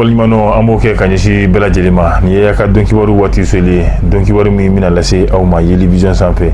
Waleɲumandɔn an b'o kɛ ka ɲɛsin bɛɛ lajɛlen ma. Nin ye a ka don kibaru waati seli ye, don kibaru min bɛna lase aw ma Yeli Vision sanfɛ.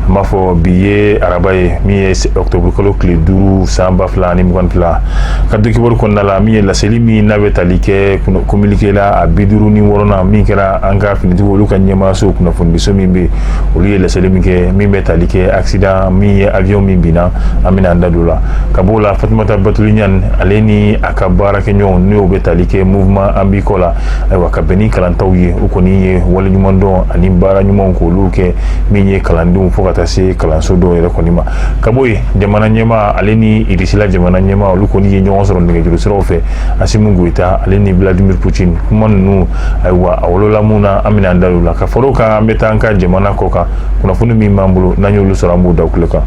An b'a fɔ bi ye araba ye, min ye octobre kalo tile 5 san 2022. Ka don kibaru kɔnɔna la, min ye laseli min n'a bɛ tali kɛ communiqué la a 56nan min kɛra an ka finitigiw olu ka ɲɛmaaso kunnafonidiso min bɛ, olu ye laseli min kɛ min bɛ tali kɛ accident min ye avion min binna, an bɛna an da don o la. Ka b'o la, Fatumata Batuli Ɲani ale ni a ka baarakɛɲɔgɔnw n'o bɛ tali kɛ mouvement an b'i kɔ la, ayiwa, ka bɛn ni kalantaw ye, u kɔni ye waleɲumandɔn ani baara ɲumanw k'olu kɛ min ye kalandenw fo ka taa se kalanso dɔw yɛrɛ kɔni ma. Ka bɔ yen, jamana ɲɛmaa ale ni Irisila jamana ɲɛmaa, olu kɔni ye ɲɔgɔn sɔrɔ nɛgɛjuru siraw fɛ, Asimi Goyita ale ni Vladimir Poutine. Kuma ninnu, ayiwa, a wolola mun na, an bɛna an da don o la. Ka fara o kan, an bɛ taa an ka jamana kɔ kan, kunnafoni min b'an bolo n'an y'olu sɔrɔ, an b'o da kulo kan.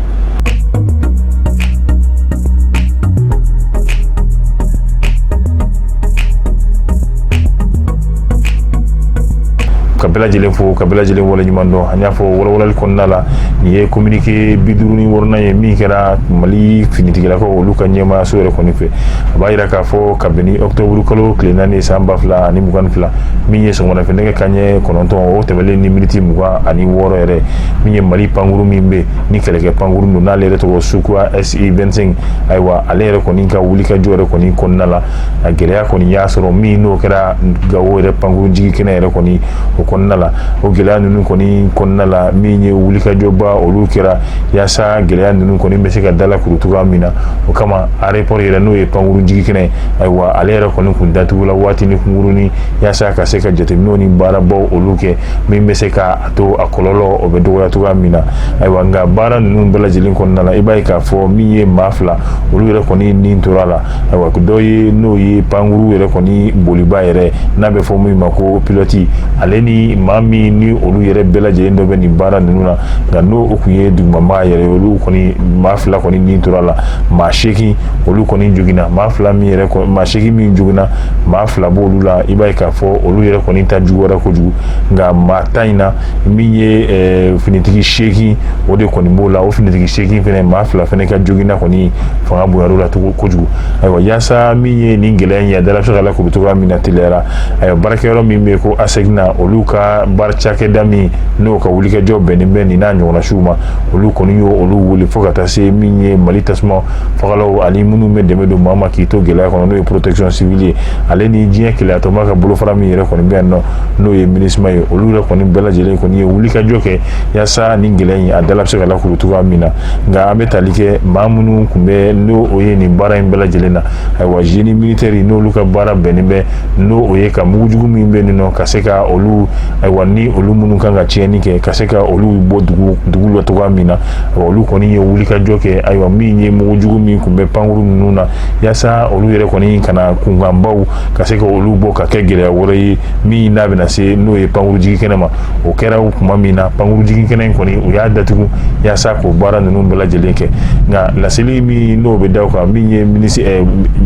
Ka bɛɛ lajɛlen fo, ka bɛɛ lajɛlen waleɲuman dɔn. An y'a fɔ walawalali kɔnɔna la, nin ye communiqué 56nan ye min kɛra Mali finitigilakaw olu ka ɲɛmaayaso yɛrɛ kɔni fɛ. A b'a yira k'a fɔ kabini octobre kalo tile 4 san 2022, min ye sɔgɔmadafɛ nɛgɛ kanɲɛ 9 o tɛmɛlen ni miniti 26 yɛrɛ, min ye Mali pankuru min bɛ ni kɛlɛkɛ pankuru don, n'ale yɛrɛ tɔgɔ Sukhoi SU 25, ayiwa, ale yɛrɛ kɔni ka wulikajɔ yɛrɛ kɔni kɔnɔna la, a gɛlɛya kɔni y'a sɔrɔ min n'o kɛra Gawo yɛrɛ pankuru jigi kɛnɛ yɛrɛ kɔni o kɔnɔna la. O gɛlɛya ninnu kɔni kɔnɔna la, min ye wulikajɔba olu kɛra yaasa gɛlɛya ninnu kɔni bɛ se ka dalakuru cogoya min na, o kama aéroport yɛrɛ, n'o ye pankuru jigi kɛnɛ, ayiwa, ale yɛrɛ kɔni kun datugula waati ni kunkurunin yaasa ka se ka jateminɛw ni baarabaw olu kɛ min bɛ se ka a to a kɔlɔlɔ o bɛ dɔgɔya cogoya min na. Ayiwa, nka baara ninnu bɛɛ lajɛlen kɔnɔna la, i b'a ye k'a fɔ min ye maa 2, olu yɛrɛ kɔni ni tora la. Ayiwa, dɔ ye n'o ye pankuru yɛrɛ kɔni boliba yɛrɛ, n'a bɛ fɔ min ma ko pilote, ale ni maa min ni olu yɛrɛ bɛɛ lajɛlen dɔ bɛ nin baara ninnu na, nka n'o o kun ye dugumamaa yɛrɛ ye, olu kɔni maa 2 kɔni ni tora la. Maa 8 olu kɔni joginna. Maa 2 min yɛrɛ, maa 8 min joginna, maa 2 b'olu la, i b'a ye k'a fɔ olu yɛrɛ kɔni ta juguyara kojugu. Nka maa 10 in na, min ye finitigi 8, o de kɔni b'o la. O finitigi 8 fɛnɛ, maa 2 fɛnɛ ka joginna kɔni fanga bonyar'o la kojugu. Ayiwa, yaasa min ye nin gɛlɛya in ye, a dala bɛ se ka lakuru cogoya min na teliyara, ayiwa, baarakɛyɔrɔ min bɛ yen ko ASECNA, olu ka baara cakɛda min n'o ka wulikajɔ bɛnnen bɛ nin n'a ɲɔgɔnna siw ma, olu kɔni y'o olu wele fo ka taa se min ye Mali tasuma fagalaw ani minnu bɛ dɛmɛ don maa ma k'i to gɛlɛya kɔnɔ, n'o ye protection civile ye, ale ni diɲɛ kelenyatɔnba ka bolofara min yɛrɛ kɔni bɛ yan nɔ, n'o ye MINUSMA ye, olu yɛrɛ kɔni bɛɛ lajɛlen kɔni ye wulikajɔ kɛ yaasa nin gɛlɛya in a dala bɛ se ka lakuru cogoya min na. Nka an bɛ tali kɛ maa minnu tun bɛ n'o o ye nin baara in bɛɛ lajɛlen na, ayiwa, génie militaire, n'olu ka baara bɛnnen bɛ n'o o ye ka mugujugu min bɛ yen nɔ ka se ka olu, ayiwa, ni olu minnu kan ka tiɲɛni kɛ, ka se ka olu bɔ dugu la cogoya min na, olu kɔni ye wulikajɔ kɛ. Ayiwa, min ye mugujugu min tun bɛ pankuru ninnu na, yaasa olu yɛrɛ kɔni kana kunkanbaw ka se ka olu bɔ ka kɛ gɛlɛya wɛrɛ ye min n'a bɛna se n'o ye pankuru jigi kɛnɛ ma. O kɛra o tuma min na, pankuru jigi kɛnɛ in kɔni u y'a datugu yaasa k'o baara ninnu bɛɛ lajɛlen kɛ. Nka laseli min n'o bɛ da o kan, min ye ministre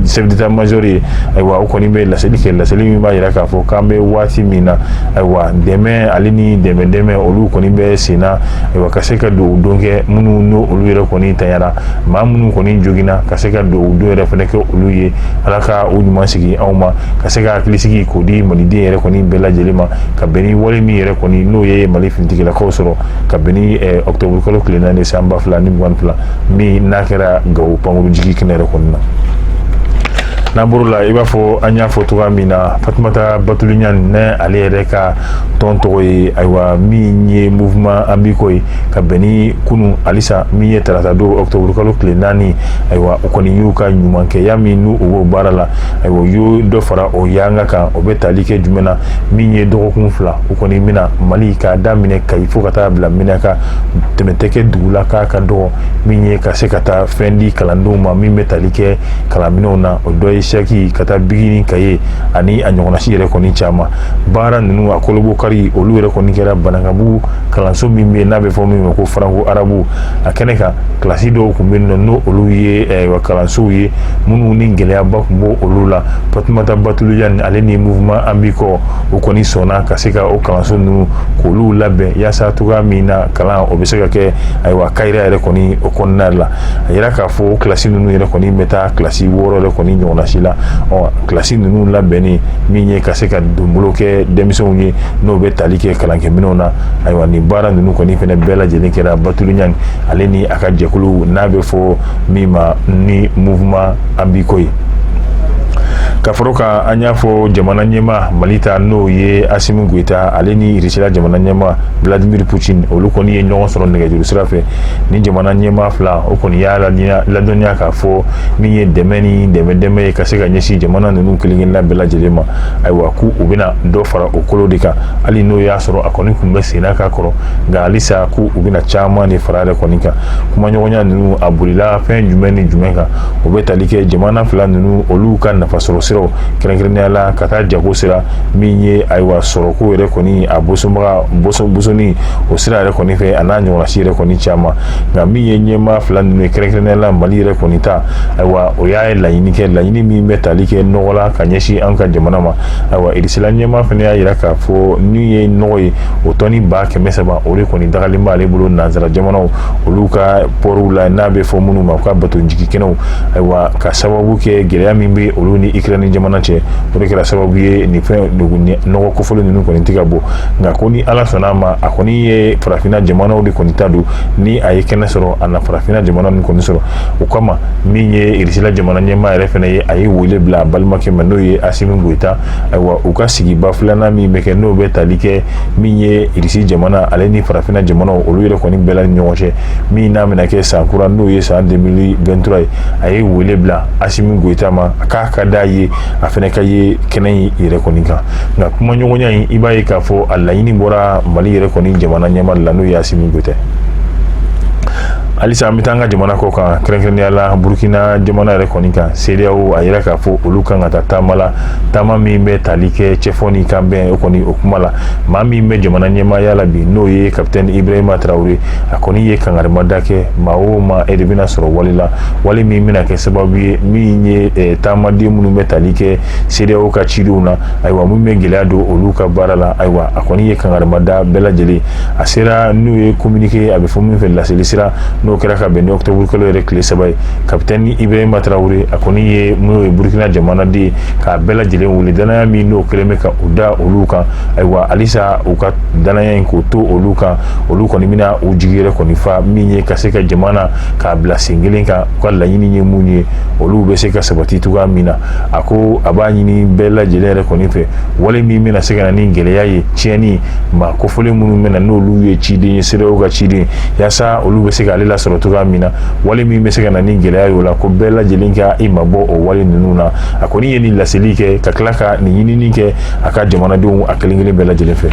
chef d'état major ye, ayiwa, o kɔni bɛ laseli kɛ, laseli min b'a jira k'a fɔ k'an bɛ waati min na, ayiwa, dɛmɛ ale ni dɛmɛ olu kɔni bɛ sen na, ayiwa, ka se ka dugawu don kɛ minnu n'o olu yɛrɛ kɔni tanyara, maa minnu kɔni joginna, ka se ka dugawu don yɛrɛ fana kɛ olu ye, Ala ka o ɲuman sigi anw ma, ka se ka hakilisigi k'o di maliden yɛrɛ kɔni bɛɛ lajɛlen ma, ka bɛn ni wale min yɛrɛ kɔni n'o ye Mali finitigilakaw sɔrɔ, ka bɛn ni octobre kalo tile 4 san 2022 min n'a kɛra Gawo pankuru jigi kɛnɛ yɛrɛ kɔni na. N'an bɔr'o la, i b'a fɔ an y'a fɔ cogoya min na, Fatumata Batuli Ɲani, ne ale yɛrɛ ka tɔn tɔgɔ ye, ayiwa, min ye mouvement an b'i kɔ ye, ka bɛn ni kunun halisa min ye tarata don octobre kalo tile 4, ayiwa, o kɔni y'u ka ɲumankɛya min n'u b'o baara la, ayiwa, u y'o dɔ fara o yanga kan. O bɛ tali kɛ jumɛn na? Min ye dɔgɔkun 2, u kɔni bɛna Mali k'a daminɛ Kayi fo ka taa bila Menaka, tɛmɛ tɛ kɛ dugu la k'a ka dɔgɔ min ye ka se ka taa fɛn di kalandenw ma min bɛ tali kɛ kalanminɛnw na, o dɔ ye saki ka taa bigi ni kaye ani a ɲɔgɔnnasi yɛrɛ kɔni caman. Baara ninnu a kolobokari olu yɛrɛ kɔni kɛra Banankabugu kalanso min bɛ yen n'a bɛ fɔ min ma ko franco arabu. A kɛnɛ kan, kilasi dɔw tun bɛ yen nɔ, n'o olu ye kalansow ye minnu ni gɛlɛyaba tun b'o olu la. Fatumata Batuli Ɲani ale ni mouvement an b'i kɔ, o kɔni sɔnna ka se ka o kalanso ninnu k'olu labɛn yaasa cogoya min na kalan o bɛ se ka kɛ, ayiwa, kayira yɛrɛ kɔni o kɔnɔna la. A yira k'a fɔ o kilasi ninnu yɛrɛ kɔni bɛ taa kilasi 6 yɛrɛ kɔni ɲɔgɔnna. si la. Ɔ, kilasi ninnu labɛnni min ye ka se ka donbolo kɛ denmisɛnw ye, n'o bɛ tali kɛ kalankɛminɛnw na, ayiwa, nin baara ninnu kɔni fɛnɛ bɛɛ lajɛlen kɛra Batuli Ɲangi ale ni a ka jɛkulu n'a bɛ fɔ min ma ni Mouvement Ambiko ye. Ka fara o kan, an y'a fɔ jamana ɲɛmaa Mali ta, n'o ye Asimi Goyita, ale ni Irisila jamana ɲɛmaa Vladimir Poutine, olu kɔni ye ɲɔgɔn sɔrɔ nɛgɛjuru sira fɛ. Ni jamana ɲɛmaa fila, o kɔni y'a ladɔnniya k'a fɔ min ye dɛmɛ ni dɛmɛ ye ka se ka ɲɛsin jamana ninnu kelen kelenna bɛɛ lajɛlen ma, ayiwa, k'u u bɛna dɔ fara o kolo de kan, hali n'o y'a sɔrɔ a kɔni tun bɛ senna ka kɔrɔ, nka halisa k'u u bɛna caman de fara yɛrɛ kɔni kan. Kumaɲɔgɔnya ninnu, a bolila fɛn jumɛn ni jumɛn kan? O bɛ tali kɛ jamana fila ninnu olu ka nafasɔrɔ siraw, kɛrɛnkɛrɛnnenya la ka taa jago sira min ye, ayiwa, sɔrɔko yɛrɛ kɔni a bosonbaga bosoni o sira yɛrɛ kɔni fɛ, a n'a ɲɔgɔnna si yɛrɛ kɔni caman. Nka min ye ɲɛmaa fila ninnu ye, kɛrɛnkɛrɛnnenya la Mali yɛrɛ kɔni ta, ayiwa, o y'a ye laɲini kɛ, laɲini min bɛ tali kɛ nɔgɔ la ka ɲɛsin an ka jamana ma. Ayiwa, Irisila ɲɛmaa fana y'a jira k'a fɔ min ye nɔgɔ ye, o tɔni 300,000, o de kɔni dagalen b'ale bolo nansara jamanaw olu ka pɔriw la, n'a bɛ fɔ minnu ma u ka bato jigi kɛnɛw. Ayiwa, ka sababu kɛ gɛlɛya min bɛ olu ni Ukraine jamana cɛ, o de kɛra sababu ye nin fɛn nɔgɔ kofɔlen ninnu kɔni tɛ ka bɔ. Nka ko ni Ala sɔnna a ma, a kɔni ye farafinna jamanaw de kɔni ta don, ni a ye kɛnɛ sɔrɔ, a na farafinna jamana ninnu kɔni sɔrɔ. O kama, min ye Irisila jamana ɲɛmaa yɛrɛ fana ye, a ye wele bila a balimakɛ ma, n'o ye Asimi Goyita. Ayiwa, u ka sigiba filanan min bɛ kɛ, n'o bɛ tali kɛ min ye Irisi jamana ale ni farafinna jamanaw olu yɛrɛ kɔni bɛɛ la ni ɲɔgɔn cɛ, min n'a bɛna kɛ san kura, n'o ye san 2023 ye, a ye wele bila Asimi Goyita ma k'a ka d'a ye a fana ka ye kɛnɛ in yɛrɛ kɔni kan. Nka kumaɲɔgɔnya in, i b'a ye k'a fɔ a laɲini bɔra Mali yɛrɛ kɔni jamana ɲɛmaa la, n'o ye Asimi Goyita. Halisa an bɛ taa an ka jamana kɔ kan, kɛrɛnkɛrɛnnenya la Burukina jamana yɛrɛ kɔni kan. CEDEAO a yira k'a fɔ olu kan ka taa taama la, taama min bɛ tali kɛ cɛfɔ ni kanbɛn o kɔni o kuma la. Maa min bɛ jamana ɲɛmaaya la bi, n'o ye kapitɛni Ibrahima Traoré, a kɔni ye kangarimada kɛ maa o maa e de bɛna sɔrɔ wale la, wale min bɛna kɛ sababu ye min ye taamaden minnu bɛ tali kɛ CEDEAO ka cidenw na, ayiwa, min bɛ gɛlɛya don olu ka baara la. Ayiwa, a kɔni ye kangarimada bɛɛ lajɛlen a sera n'u ye communiqué, a bɛ fɔ min fɛ laseli sira, n'o kɛra ka bɛn ni octobre kalo yɛrɛ tile 3 ye. Kapitɛni Ibrahima Traoré, a kɔni ye n'o ye Burukina jamanaden, k'a bɛɛ lajɛlen wele danaya min n'o kɛlen bɛ ka u da olu kan, ayiwa, halisa u ka danaya in k'o to olu kan, olu kɔni bɛna u jigi yɛrɛ kɔni fa min ye ka se ka jamana k'a bila sen kelen kan, u ka laɲini ye mun ye, olu bɛ se ka sabati cogoya min na. A ko a b'a ɲini bɛɛ lajɛlen yɛrɛ kɔni fɛ, wale min bɛna se ka na ni gɛlɛya ye, tiɲɛni, maa kofɔlen minnu bɛna n'olu ye ciden ye, CEDEAO ka ciden, yaasa olu bɛ se k'ale lasɔrɔ cogoya min na, wale min bɛ se ka na ni gɛlɛya ye o la, ko bɛɛ lajɛlen ka i mabɔ o wale ninnu na. A kɔni ye nin laseli kɛ ka tila ka nin ɲinini kɛ a ka jamanadenw a kelen kelen bɛɛ lajɛlen fɛ.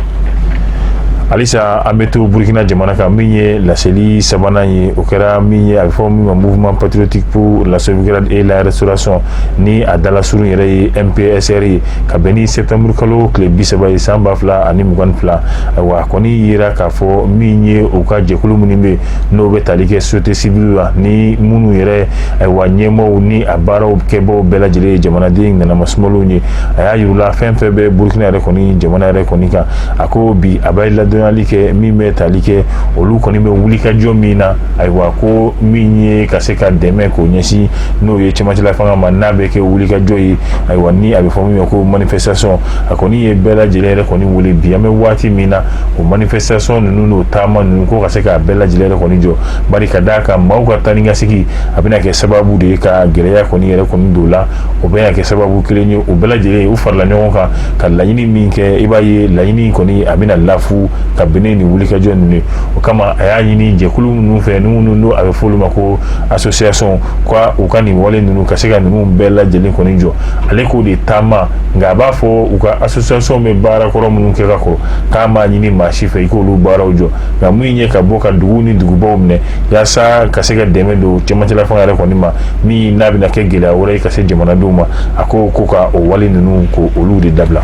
Halisa an bɛ to Burukina jamana kan. Min ye laseli sabanan ye, o kɛra min ye a bɛ fɔ min ma Mouvement patriotique pour la sauvegarde et la restauration, ni a dala surun yɛrɛ ye MPSR ye, ka bɛn ni septembre kalo tile 30 ye san 2022. Ayiwa, a kɔni yera k'a fɔ min ye u ka jɛkulu minnu bɛ, n'o bɛ tali kɛ société civile la, ni minnu yɛrɛ, ayiwa, ɲɛmaaw ni a baaraw kɛbaaw bɛɛ lajɛlen ye jamanaden ŋanamasumaliw ye, a y'a yir'u la fɛn fɛn bɛ Burukina yɛrɛ kɔni jamana yɛrɛ kɔni kan. A ko bi a b'a ladɔnyali kɛ min bɛ tali kɛ olu kɔni bɛ wulikajɔ min na, ayiwa, ko min ye ka se ka dɛmɛ k'o ɲɛsin n'o ye cɛmancɛla fanga ma, n'a bɛ kɛ wulikajɔ ye, ayiwa, ni a bɛ fɔ min ma ko manifestation. A kɔni ye bɛɛ lajɛlen yɛrɛ kɔni wele bi, an bɛ waati min na, o manifestation ninnu n'o taama ninnu, ko ka se k'a bɛɛ lajɛlen yɛrɛ kɔni jɔ, bari ka d'a kan maaw ka taa ni ka segin a bɛna kɛ sababu de ye ka gɛlɛya kɔni yɛrɛ kɔni don la. O bɛna kɛ sababu kelen ye, u bɛɛ lajɛlen u farala ɲɔgɔn kan ka laɲini min kɛ, i b'a ye laɲini kɔni a bɛna lafu ka bɛn ni wulikajɔ ninnu ye. O kama, a y'a ɲini jɛkulu minnu fɛ, ni minnu n'o a bɛ fɔ olu ma ko association, ko u ka nin wale ninnu ka se ka ninnu bɛɛ lajɛlen kɔni jɔ. Ale k'o de taama, nka a b'a fɔ u ka association bɛ baara kɔrɔ minnu kɛ ka kɔrɔ, k'a m'a ɲini maa si fɛ i k'olu baaraw jɔ, nka min ye ka bɔ ka dugu ni dugubaw minɛ yaasa ka se ka dɛmɛ don cɛmancɛla fanga yɛrɛ kɔni ma, min n'a bɛna kɛ gɛlɛya wɛrɛ ye ka se jamanadenw ma, a ko ko ka o wale ninnu ko olu de dabila.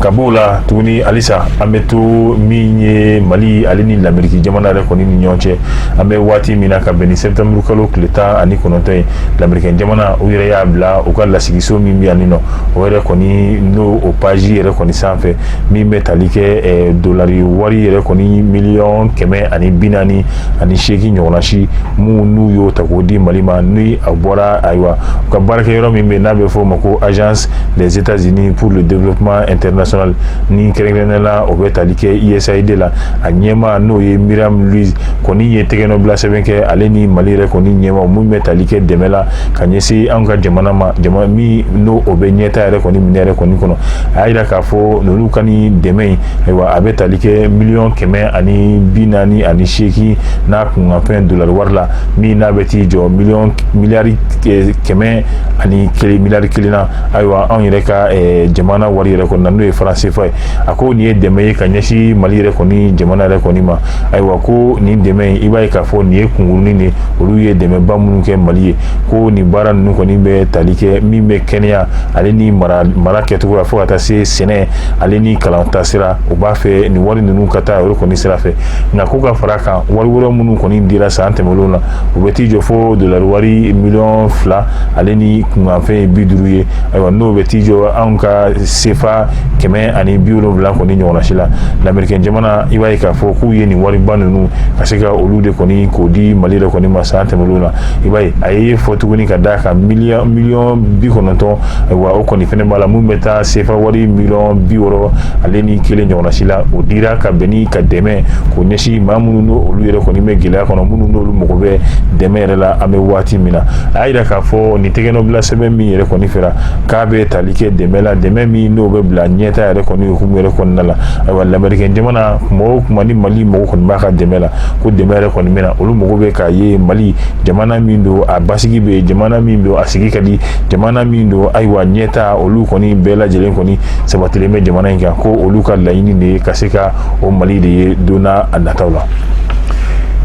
Ka b'o la tuguni, halisa an bɛ to min ye Mali ale ni Lameriki jamana yɛrɛ kɔni ni ɲɔgɔn cɛ. An bɛ waati min na, ka bɛn ni septembre kalo tile 19 ye, Lamerikɛn jamana u yɛrɛ y'a bila u ka lasigiso min bɛ yan nɔ, o yɛrɛ kɔni n'o o page yɛrɛ kɔni sanfɛ, min bɛ tali kɛ dolari wari yɛrɛ kɔni miliyɔn 148 ɲɔgɔnna si mun n'u y'o ta k'o di Mali ma, ni a bɔra, ayiwa, u ka baarakɛyɔrɔ min bɛ n'a bɛ fɔ o ma ko Agence des États-Unis pour le développement international, ni kɛrɛnkɛrɛnnenya la o bɛ tali kɛ USAID la. A ɲɛmaa, n'o ye Miriam Louise kɔni ye tɛgɛnɔbila sɛbɛn kɛ ale ni Mali yɛrɛ kɔni ɲɛmaa, mun bɛ tali kɛ dɛmɛ la ka ɲɛsin anw ka jamana ma, jamana min n'o o bɛ ɲɛta yɛrɛ kɔni minɛ yɛrɛ kɔni kɔnɔ. A y'a jira k'a fɔ ninnu ka nin dɛmɛ in, ayiwa, a bɛ tali kɛ miliyɔn 148 n'a kunkanfɛn dolari wari la, min n'a bɛ t'i jɔ miliyɔn miliyari 101, miliyari 1 na, ayiwa, anw yɛrɛ ka jamana wari yɛrɛ kɔni na, n'o ye franc CFA ye. A ko nin ye dɛmɛ ye ka ɲɛsin Mali yɛrɛ kɔni jamana yɛrɛ kɔni ma. Ayiwa, ko nin dɛmɛ in, i b'a ye k'a fɔ nin ye kunkurunin de. Olu ye dɛmɛba minnu kɛ Mali ye, ko nin baara ninnu kɔni bɛ tali kɛ min bɛ kɛnɛya ale ni mara kɛcogo la, fo ka taa se sɛnɛ ale ni kalan taasira. U b'a fɛ nin wari ninnu ka taa yɔrɔ kɔni sira fɛ. Nka ko ka fara kan, wari wɛrɛ minnu kɔni dira san tɛmɛnlenw na, u bɛ t'i jɔ fo dolari wari miliyɔn 2 ale ni kunkanfɛn ye 50 ye. Ayiwa, n'o bɛ t'i jɔ anw ka sefa 170 kɔni ɲɔgɔnna si la. Lamerikɛn jamana, i b'a ye k'a fɔ k'u ye nin wariba ninnu ka se ka olu de kɔni k'o di Mali yɛrɛ kɔni ma san tɛmɛnlenw na. I b'a ye, a ye fɔ tuguni ka d'a kan miliyɔn 90, ayiwa, o kɔni fɛnɛ b'a la, mun bɛ taa sefa wari miliyɔn 61 ɲɔgɔnna si la. O dira ka bɛn ni ka dɛmɛ k'o ɲɛsin maa minnu n'o olu yɛrɛ kɔni bɛ gɛlɛya kɔnɔ, minnu n'olu mago bɛ dɛmɛ yɛrɛ la an bɛ waati min na. A y'a jira k'a fɔ nin tɛgɛnɔbila sɛbɛn min yɛrɛ kɔni fɛra, k'a bɛ tali kɛ dɛmɛ la, dɛmɛ min n'o bɛ bila ɲɛta yɛrɛ kɔni hukumu yɛrɛ kɔnɔna la. Ayiwa, Lamerikɛn jamana, kuma o kuma ni Mali mago kɔni b'a ka dɛmɛ la, ko dɛmɛ yɛrɛ kɔni bɛ na. Olu mago bɛ k'a ye Mali jamana min don, a basigi bɛ jamana min don, a sigi ka di jamana min don, ayiwa, ɲɛta olu kɔni bɛɛ lajɛlen kɔni sabatilen bɛ jamana in kan. Ko olu ka laɲini de ye ka se ka o Mali de ye don n'a nataw la.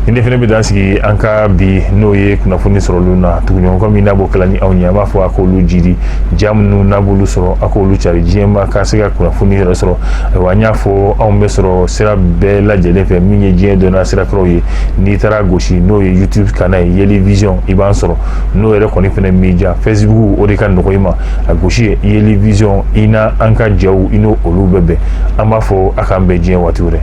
Ni ne fana bɛ dan sigi an ka bi, n'o ye kunnafoni sɔrɔliw na tuguɲɔgɔn min n'a b'o kɛla ni anw ye, an b'a fɔ a k'olu jidi ja minnu n'a b'olu sɔrɔ, a k'olu cari diɲɛma ka se ka kunnafoni yɛrɛ sɔrɔ. Ayiwa, an y'a fɔ, anw bɛ sɔrɔ sira bɛɛ lajɛlen fɛ, min ye diɲɛ dɔnna sirakɔrɔw ye. N'i taara gosi, n'o ye YouTube kana ye, Yeli Vision, i b'an sɔrɔ. N'o yɛrɛ kɔni fana m'i diya, Facebook, o de ka nɔgɔ i ma, a gosi Yeli Vision, i na an ka jaw, i n'o olu bɛ bɛn. An b'a fɔ a k'an bɛn diɲɛ waati wɛrɛ.